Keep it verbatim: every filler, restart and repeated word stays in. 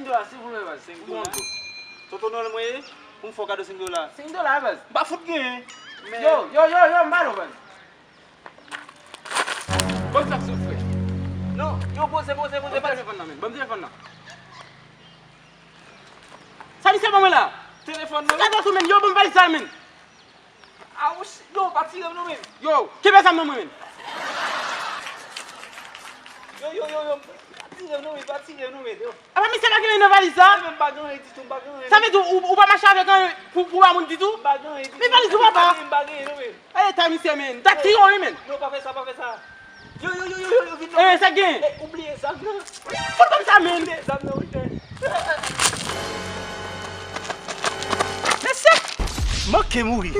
Senk dola, silvouplè, baz. Senk dola? Tonton Nòl mwen ye, pou m fè w kado senk dola. Senk dola, baz. M pa fout genyen. Men yo, yo, yo, yo, m ba nou, baz. Ban m sa sou frè. Non, yo, poze, poze, poze. Ban m telefòn nan, men. Ban m telefòn nan. Sa misye ban mwen la? Telefòn nan. Gade sou men, yo, ban m valiz sa, men. Awouch, yo, pa tire m non, men. Yo, kenbe zam nan mwen, men. Yo, yo, yo, yo, pa tire m non, men, pa tire m non, men. Yo. Apa misye pa gen anyen nan valiz sa? Mwen menm m pa gen anyen ditou, m pa gen anyen. Sa vle di ou, ou pa mache avèk anyen pou, pou ba moun ditou? M pa gen anyen ditou. Men valiz ou papa. M pa gen anyen non, men. Gade eta misye, men. M ta tire w wi, men. Non, pa fè sa, pa fè sa. Yo, yo, yo, yo, yo, yo, vin non. Eh, sa gen? Eh, ou bliye zam nan. Fout ban m sa, men. Ou bliye zam nan, wi, frè. Mesye! Manke mouri.